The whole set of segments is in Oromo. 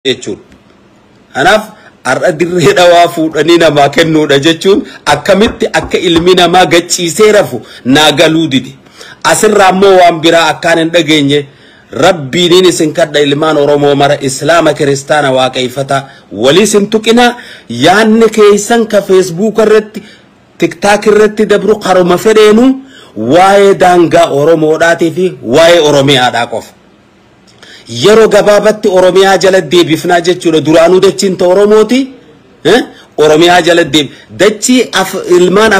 Jechuudha. Kanaaf har'a dirree dhawaa fuudhanii namaa kennuudha jechuun akkamitti akka ilmi namaa gachiisee rafu naa galuu dide. Asirraa immoo waan biraa akkaan hin dhageenye rabbiiniin isin kadha ilmaan Oromoo mara Islaama Kiristaana waaqeeffataa walii isin tuqinaa yaanni keessan ka feesbuuka irratti tiktaak irratti dabru karuma fedheenu waa'ee daangaa Oromoodhaatii fi waa'ee Oromiyaadhaa qofa. Yeroo gabaabatti Oromiyaa jala deebifnaa jechuudha. Duraanuu dachiin ta Oromooti. Oromiyaa jala deeb dachii ilmaan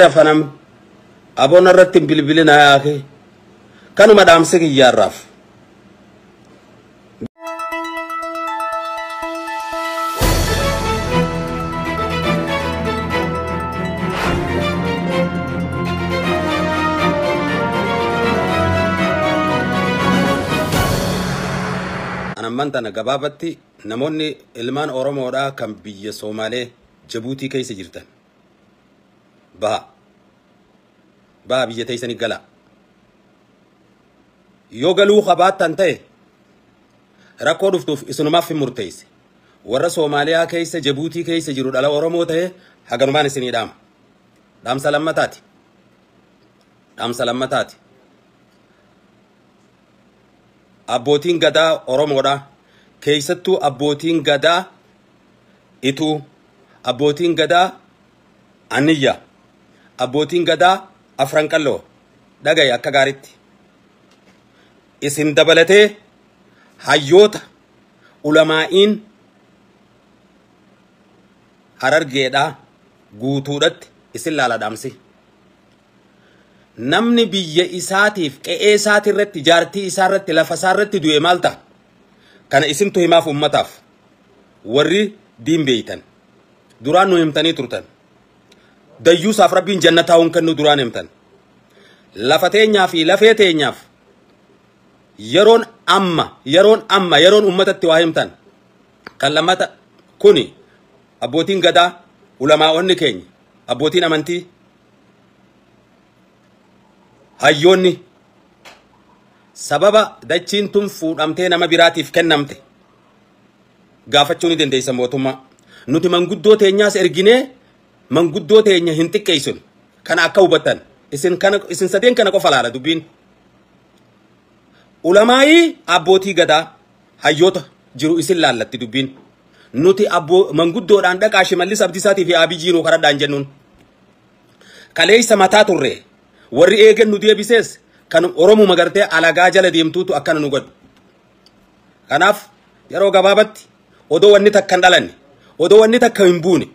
afanam aboon irratti hin bilbilina yaake kanuma dhaamsi kiyyaarraaf. Anamman tana gabaabatti namoonni ilmaan Oromoodhaa kan biyya Somaalee Jabuutii keessa jirtan baha baha biyya teessanii gala. Yoo galuu qabaattan ta'e rakkoo dhuftuuf isinumaaf hin murteesse. Warra Soomaaliyaa keessa Jabuutii keessa jiru dhala Oromoo ta'e haganumaan isinii dhaama. Dhaamsa lammataati. Dhaamsa lammataati. Abbootiin gadaa Oromoodha. Keessattuu abbootiin gadaa Ituu, abbootiin gadaa Aniyya, abbootiin gadaa Afran Qalloo dhagaye akka gaaritti. Isin dabalatee hayyoota ulamaa'iin harargeedhaa guutuudhatti isin laala dhaamsi. Namni biyya isaatiif qe'ee isaati irratti jaartii isaa irratti lafa isaa irratti du'e maal ta'a? Kana isintu himaaf ummataaf warri diin beeytan duraan nu himtanii turtan. Dayyuusaaf rabbiin jannataa hun kennu duraan himtan. Lafa teenyaa fi lafee teenyaaf yeroon amma yeroon amma yeroon ummatatti waa himtan. Kan lammata kuni abbootiin gadaa ulamaa'onni keenya abbootiin amantii hayyoonni sababa dachiin tun fuudhamtee nama biraatiif kennamte gaafachuu ni dandeessa mootummaa. Nuti manguddoo teenyaas erginee manguddoo teenya hin xiqqeessinu. Kana akka hubattan isin kana isin sadeen kana qofa laala dubbiin. Ulamaayii abbootii gadaa hayyoota jiru isin laallatti dubbiin. Nuti abboo manguddoodhaan dhaqaa Shimallis Abdiisaatii fi Abiyyiin nuu kadhadhaan jennuun. Kaleessa mataa turre warri eegan nu deebisees kan Oromuma gartee alagaa jala deemtuutu akkana nu godhu. Kanaaf yeroo gabaabatti odoo wanni takka hin dhalanne odoo wanni takka hin buune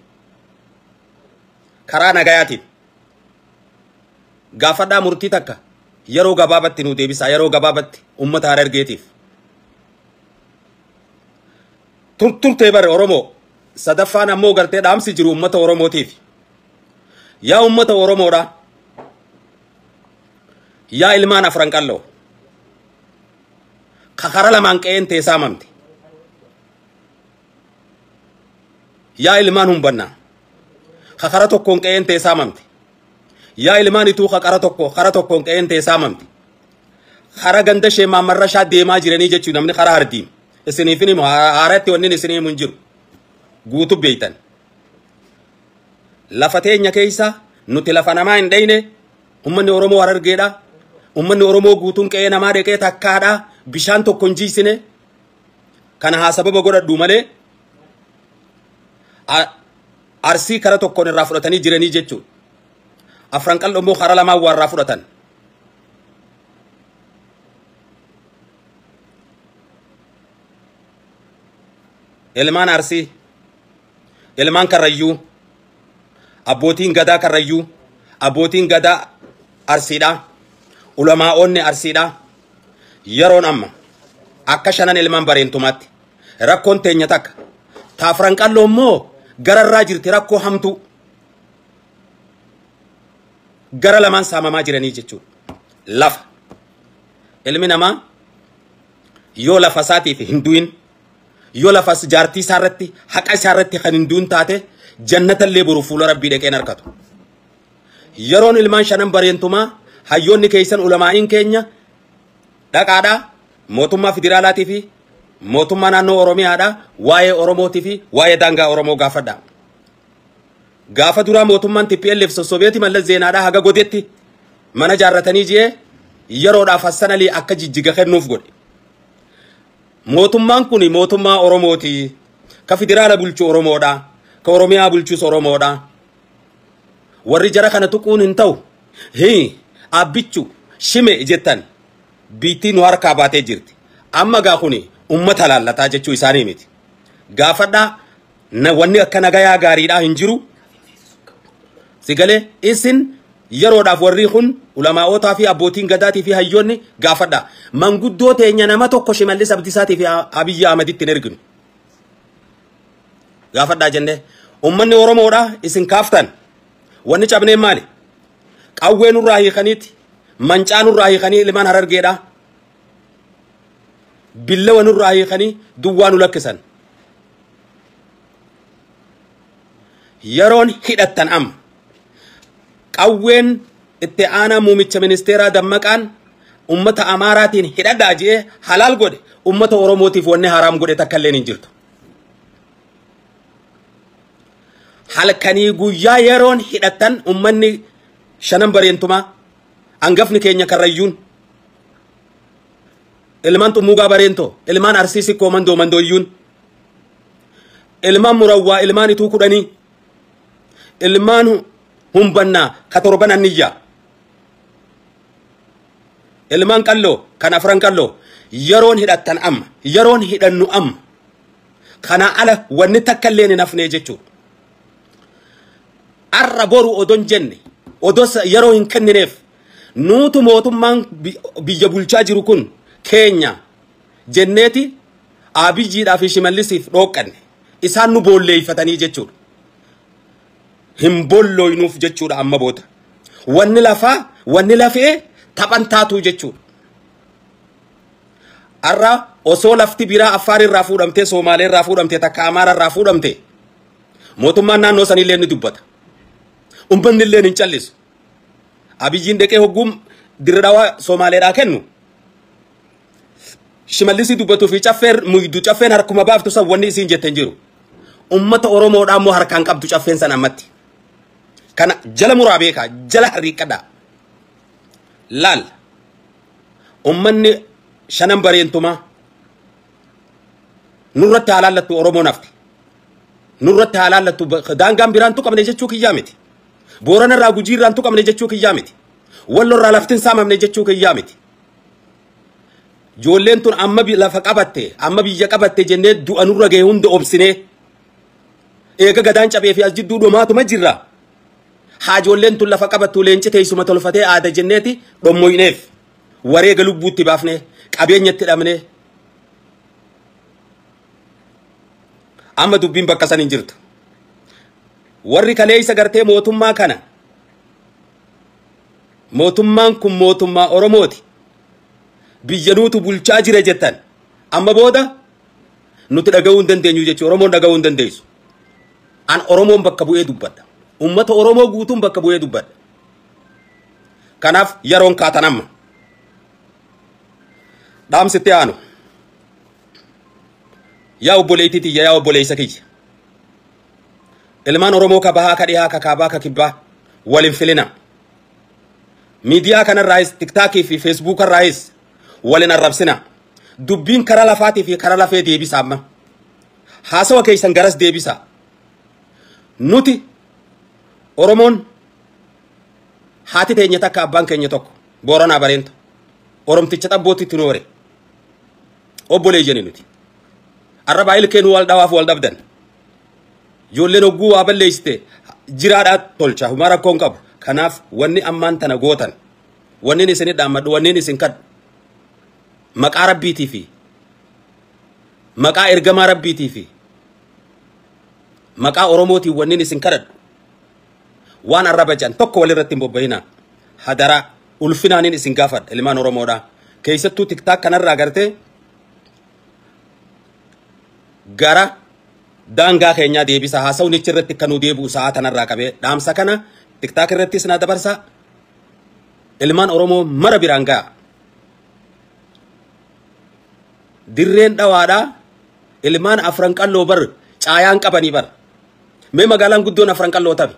karaa nagayaatiin gaafadhaa murtii takka yeroo gabaabatti nu deebisaa yeroo gabaabatti uummata Harargeetiif. Turtee bare Oromoo sadaffaan ammoo gartee dhaamsi jiru uummata Oromootiif. Yaa uummata Oromoodhaa. Yaa ilmaan Afran Qalloo. Kakara lamaan qe'een tee saamamte. Yaa ilmaan Humbannaa. Kakara tokkoon qe'een tee saamamte. Yaa ilmaan Ituu kakara tokko kara tokkoon qe'een tee saamamte. Kara ganda ishee maammarrashaa deemaa jiranii jechuun namni karaa hardiin. Isiniifin himu haaratti wanni isinii himu hin jiru. Guutuu beeytan. Lafa teenya keessa nuti lafa namaa hin dhayne uummanni Oromoo Harargeedha. Uummanni Oromoo guutuun qe'ee namaa dhaqee takkaadha. Bishaan tokko hin jiisine. Kana haa sababa godhadhu malee Arsii kara tokkoon irraa fudhatanii jiranii jechuudha. Afran Qalloo immoo kara lamaan waa irraa fudhatan. Ilmaan Arsii, ilmaan Karrayyuu, abbootiin gadaa Karrayyuu, abbootiin gadaa Arsiidha, ulamaa'onni Arsiidha. Yeroon amma akka shanan ilmaan bareentumaatti rakkoon teenya takka. Ta Afran Qalloo immoo gararraa jirti rakkoo hamtuu. Gara lamaan saamamaa jiranii jechuudha. Lafa. Ilmi namaa yoo lafa isaatiif hin du'in yoo lafa jaartii isaa irratti haqa isaa irratti kan hin du'in taate jannatallee boru fuula rabbii dhaqeen harkatu. Yeroon ilmaan shanan bareentumaa hayyoonni keessan ulamaa'iin keenya Dhaqaadhaa mootummaa federaalaatii fi mootummaa naannoo Oromiyaadhaa waa'ee Oromootii fi waa'ee daangaa Oromoo gaafadha. Gaafa duraa mootummaan TPLF sossobeeti Mallas Zeenaadhaa haga godetti mana jaarratanii ji'ee yeroodhaaf Hassan Alii akka jijjiga kennuuf godhe. Mootummaan kun mootummaa Oromooti. Ka federaala bulchu Oromoodha. Ka Oromiyaa bulchus Oromoodha. Warri jara kana tuquun hin ta'u. Hii abbichu shime jettan biittii nu harkaa baatee jirti. Amma gaa kuni ummata laallataa jechuu isaanii miti. Gaafadhaa wanni akka nagayaa gaariidhaa hin jiru. Sigalee isin yeroodhaaf warri kun ulamaa'ootaa fi abbootiin gadaatii fi hayyoonni gaafadha. Manguddoo teenya nama tokko Shimallis Abdiisaatii fi Abiyyi Ahmaditti hin erginu. Gaafadhaa jennee ummanni Oromoodhaa isin kaaftan wanni cabneen maali? Qawwee nurraa hiikaniiti, mancaa nurraa hiikanii ilmaan Harargeedhaa, billawa nurraa hiikanii duwwaa nu lakkisan. Yeroon hidhattan amma. Qawween itti aanaa muumicha ministeeraa Dammaqaan ummata Amaaraatiin hidhadhaa jee halaal godhe ummata Oromootiif wanni haraam godhe takka illeen hin jirtu. Halkanii guyyaa yeroon hidhattan ummanni shanan bareentumaa hangafni keenya Karrayyuun ilmaan Xummuugaa bareentoo ilmaan Arsii Sikkoo Mandoo Mandooyyuun ilmaan Murawwaa ilmaan Ituu kudhanii ilmaan Humbannaa ka torban anniyyaa ilmaan Qalloo kan afran Qalloo yeroon hidhattan amma yeroon hidhannu amma kana ala wanni takka illeen hin hafnee jechuudha. Arra boru odon jenne odoo yeroo hin kennineef nuutu mootummaan biyya bulchaa jiru kun keenya jenneeti Abiyyiidhaa fi Shimallisiif dhooqqanne isaan nu boolleeyfatanii jechuudha. Hin bollooynuuf jechuudha amma booda. Wanni lafaa wanni lafee taphan taatuu jechuudha. Arra osoo lafti biraa Affaar irraa fuudhamtee Somaalee irraa fuudhamtee takka Amaara irraa fuudhamte mootummaan naannoo sanillee ni dubbata. Ummanni illee hin callisu. Abiyyiin dhaqee hogguum dirra dhawaa Somaaleedhaa kennu. Shimallisii dubbatuu fi caffeen muydu caffeen harkuma baaftu san wanni isiin jette hin jiru. Ummata Oromoodhaa immoo harkaan qabdu caffeen san ammatti. Kana jala muraa beekaa jala harriiqadhaa. Laal ummanni shanan bareentumaa nurratti haa laallattu Oromoon hafte. Nurratti haa laallattu daangaan biraan tuqamne jechuu kiyyaa miti. Boorana irraa Gujii irraan tuqamne jechuu kiyyaa miti. Wallo irraa laftin saamamne jechuu kiyyaa miti. Ijoolleen tun amma lafa qabatte amma biyya qabatte jennee du'a nurra ga'e hunda obsinee eega gadaan cabee fi as jidduu dhumaatuma jirra. Haa ijoolleen tun lafa qabattu leenci teessuma tolfatee aada jenneeti dhommoyneef wareega lubbuutti baafnee qabeenyatti dhabnee amma dubbiin bakka san hin jirtu. Warri kaleessa gartee mootummaa kana mootummaan kun mootummaa Oromooti biyya nuutu bulchaa jira jettan amma booda nuti dhaga'uu hin dandeenyu jechuudha. Oromoon dhaga'uu hin dandeessu. An Oromoon bakka bu'ee dubbadha. Ummata Oromoo guutuun bakka bu'ee dubbadha. Kanaaf yeroon kaatan amma. Dhaamsitti aanu. Yaa obboleettii tiyya yaa obboleessa kiyya. Ilmaan Oromoo ka bahaa ka dhihaa ka kaabaa ka kibbaa waliin filina. Miidiyaa kanarraayis tiktaakii fi feesbuukarraayis waliin arrabsina. Dubbiin karaa lafaatii fi karaa lafee deebisa amma. Haasawa keessan garas deebisa. Nuti Oromoon haati teenya takka abbaan keenya tokko Booranaa Bareento Oromticha xabbootitti nu hore obboleeyyani nuti. Arrabaa ilkee nu wal dhawaaf wal dhabdan. Ijoolleen hogguu waa balleessite jiraadhaa tolcha humaa rakkoon qabu. Kanaaf wanni ammaan tana gootan wanni isin dhaammadhu wanni isin kadhu maqaa rabbiitii fi maqaa ergamaa rabbiitii fi maqaa Oromootiin wanni isin kadhadhu waan arraba jedhan tokko walirratti hin bobba'inaa. Hadaraa ulfinaanin isin gaafadha ilmaan Oromoodhaa. Keessattuu tiktaak kanarraa gartee gara daangaa keenyaa deebisa haasawni irratti kan nu deebi'u sa'aa tanarraa qabee dhaamsa kana tiktaak irrattis na dabarsa ilmaan Oromoo mara biraan ga'a. Dirreen Dhawaadhaa ilmaan Afran Qalloo bar caayaan qabanii bar. Mee magaalaan guddoon Afran Qalloo tabe.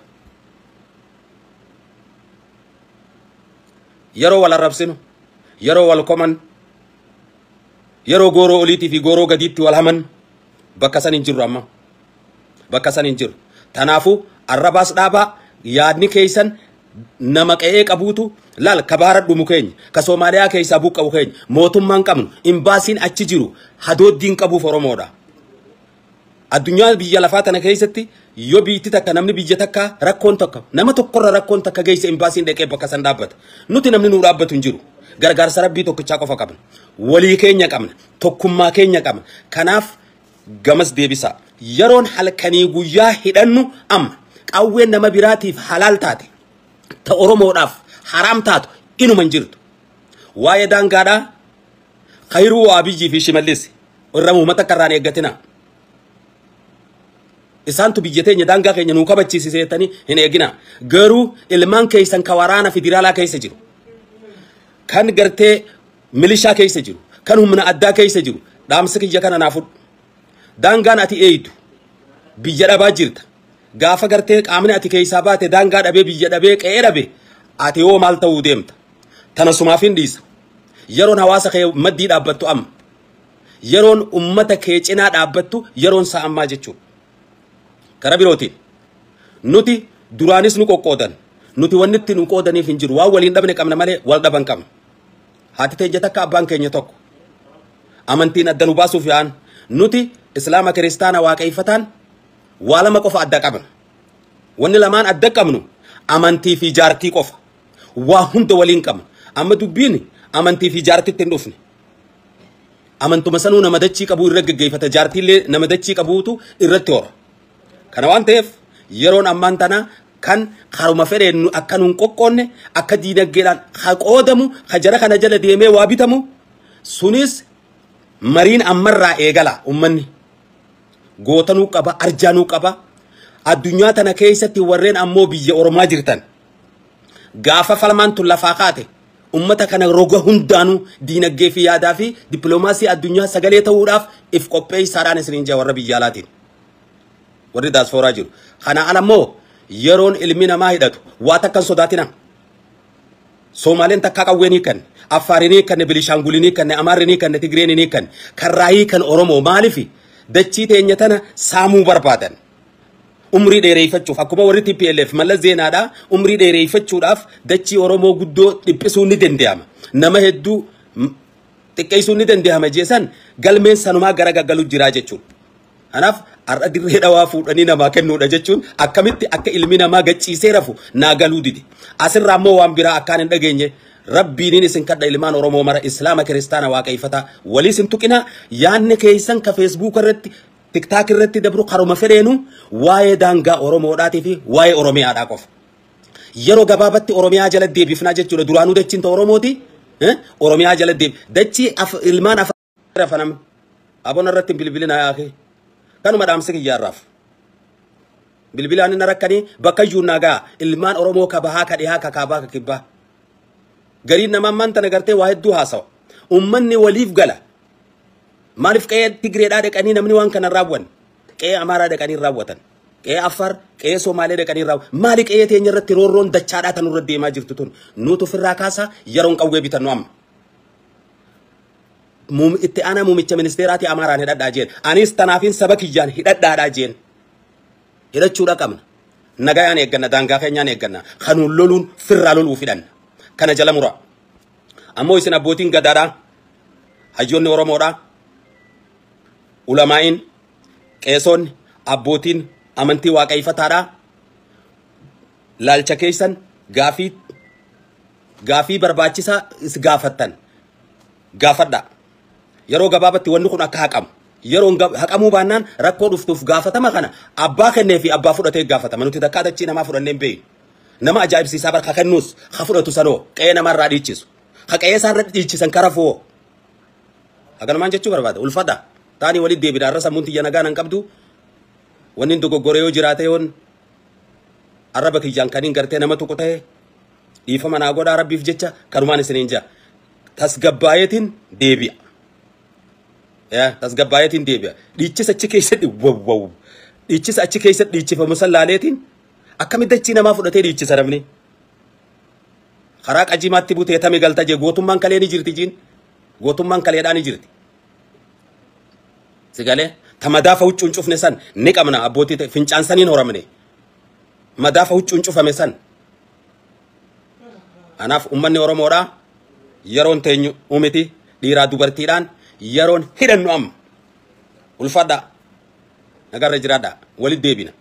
Yeroo wal arrabsinu, yeroo wal koman, yeroo gooroo oliitii fi gooroo gadiitti wal haman bakka san hin jirru amma. Bakka san hin jiru. Tanaafuu arrabaas dhaabaa yaadni keessan nama qe'ee qabuutu laal kabaara dhumu keenya ka Soomaaliyaa keessaa buqqa'u keenya mootummaan qabnu imbaasiin achi jiru hadooddiin qabuuf Oromoodha. Addunyaa biyya lafaa tana keessatti yoo biyyi takka namni biyya takka rakkoon takka nama tokkorra rakkoon takka geesse imbaasiin dhaqee bakka san dhaabbata. Nuti namni nuu dhaabbatu hin jiru. Gargaarsa rabbii tokkichaa qofa qabna. Walii keenya qabna. Tokkummaa keenya qabna. Kanaaf gamas deebisa. Yeroon halkanii guyyaa hidhannu amma qawween nama biraatiif halaal taate ta Oromoodhaaf haraam taatu inuma hin jirtu. Waa'ee daangaadhaa Khayruu Abiyyii fi Shimallis irra uummata akka irraan eeggatina. Isaantu biyya teenya daangaa keenya nuu kabachiisiseetanii hin eegina. Garuu ilmaan keessan ka waraana federaalaa keessa jiru. Kan gartee milishaa keessa jiru. Kan humna addaa keessa jiru. Dhaamsa kiyya kana naa fudhu. Daangaan ati eeydu biyya dhabaa jirta. Gaafa gartee qaamni ati keessaa baate daangaa dhabee biyya dhabee qe'ee dhabe ati hoo maal ta'uu deemta. Tana sumaaf hin dhiisa. Yeroon hawaasa kee maddii dhaabbattu amma. Yeroon ummata kee cinaa dhaabbattu yeroon isaa ammaa jechuudha. Karaa birootiin nuti duraanis nu qoqqoodan. Nuti wanni itti nu qoodaniif hin jiru. Waan waliin dhabne qabna malee wal dhaban qabna. Haati teenya takka abbaan keenya tokko. Amantiin adda nu baasuuf yaa'an. Nuti Islaama kiristaana waaqeffataan waa lama qofa adda qabna. Wanni lamaan adda qabnu amantii fi jaartii qofa. Waa hunda waliin qabna. Amma dubbiin amantii fi jaartitti hin dhufne. Amantuma sanuu nama dachii qabuu irra geggeeffata. Jaartiillee nama dachii qabuutu irratti hora. Kana waan ta'eef yeroon ammaan tana kan karuma fedheen akka nuun qoqqoonne akka diinagdeedhaan ha qoodamu ha jara kana jala deemee waa bitamu sunis mariin ammarraa eegala ummanni. Gootanuu qaba, arjaanuu qaba. Addunyaa tana keessatti warreen ammoo biyya Oromaa jirtan gaafa falmaan tun lafaa kaate ummata kana roga hundaanuu diinagdee fi yaadaa fi dippiloomaasii addunyaa sagalee ta'uudhaaf if qopheessaadhaan isiniin jaa warra biyya alaatiin. Warri daaspooraa jiru. Kana ala immoo yeroon ilmi namaa hidhatu waa takka hin sodaatina. Soomaaleen takkaa qawwee ni kanne, Affaari ni kanne, Bilishaangulii ni kanne, Amaarri ni kanne, Tigreen ni kanne, Karraayii kan Oromoo maalifi dachii teenya tana saamuu barbaadan. Umrii dheereeffachuuf akkuma warri TPLF Mallas Zeenaadhaa umrii dheereeffachuudhaaf dachii Oromoo guddoo dhiphisuun ni danda'ama. Nama hedduu xiqqeessuun ni danda'ama jeesan galmeen sanumaa gara gaggalu jiraa jechuudha. Kanaaf har'a dirree dhawaa fuudhanii namaa kennuudha jechuun akkamitti akka ilmi namaa gachiisee rafu naa galuu dide. Asirraa immoo waan biraa akkaan hin dhageenye rabbiiniin isin kadha ilmaan Oromoo mara Islaama kiristaana waaqeffataa walii isin tuqinaa yaanni keessan ka Feesbuuk irratti TikTok irratti dabru karuma fedheenu waa'ee daangaa Oromoodhaatii fi waa'ee Oromiyaadhaa qofa. Yeroo gabaabatti Oromiyaa jala deebifnaa jechuudha. Duraanuu dachiin ta Oromooti. Oromiyaa jala deeb dachii ilmaan afaan namni aboon irratti hin bilbilina yaakee. Kanuma dhaamsi kiyyaarraaf. Bilbilaan inni rakkanii bakka iyyuu nagaa ilmaan Oromoo ka bahaa ka dhihaa ka kaabaa ka kibbaa. Gariin nama ammaan tana gartee waa hedduu haasawa. Uummanni waliif gala. Maaliif qe'ee Tigreedhaa dhaqanii namni waan kana raawwan? Qe'ee Amaaraa dhaqanii raawwatan. Qe'ee Affaar, qe'ee Somaalee dhaqanii raawwatan. Maali qe'ee teenya irratti roorroon dachaadhaa tan irra deemaa jirtu tun? Nuutu ofirraa kaasaa yeroon qawwee bitannu amma. Itti aanaa muumicha ministeeraatii Amaaraan hidhadhaa jeen. Anis tanaafin saba kiyyaan hidhadhaadhaa jeen. Hidhachuudha qabna. Nagayaan eegganna, daangaa keenyaan eegganna. Kanuun loluun firraa loluu fidhanna. Kana jala mura. Ammoo isin abbootiin gadaadhaa, hayyoonni Oromoodhaa, ulamaa'iin, qeesonni, abbootiin amantii waaqeffataadhaa laalcha keessan gaafii barbaachisaa is gaafattan gaafadhaa. Yeroo gabaabatti wanni kun akka haqamu. Yeroo haqamuu baannaan rakkoo dhuftuuf gaafatama kana abbaa kennee fi abbaa fudhatee gaafatama. Nuti takkaa dachii namaa fudhannee hin beeknu. Nama ajaa'ibsiisaa bar ka kennuus ka fudhatu sanoo qe'ee namarraa dhiichisu. Ka qe'ee isaarra dhiichisan kara foo. Haganumaan jechuu barbaada. Ulfadha. Taanii walitti deebina. Har'a sammuun tiyya nagaa nan qabdu. Wanni dogoggore yoo jiraate yoon arraba kiyyaan kaniin gartee nama tokko ta'e dhiifama naa godhaa rabbiif jecha kanumaan isiniin jaa. Tasgabbaayeetiin deebi'a. Tasgabbaayeetiin deebi'a. Dhiichisa achi keessatti wawwaw. Dhiichisa achi keessatti dhiichifamu san laaleetiin akkamitti dachii namaa fudhatee dhiichisa namni. Karaa qajimaatti butee tami galta jee gootummaan kalee ni jirti jiin. Gootummaan kaleedhaa ni jirti. Sigalee ta madaafa huccuun cufne san ni qabna abbootii fincaan saniin horamne. Madaafa huccuun cufame san. Kanaaf uummanni Oromoodhaa yeroon teenyu umiti dhiiraa dubartiidhaan yeroon hidhannu amma. Ulfaadhaa. Nagarra jiraadhaa. Walitti deebina.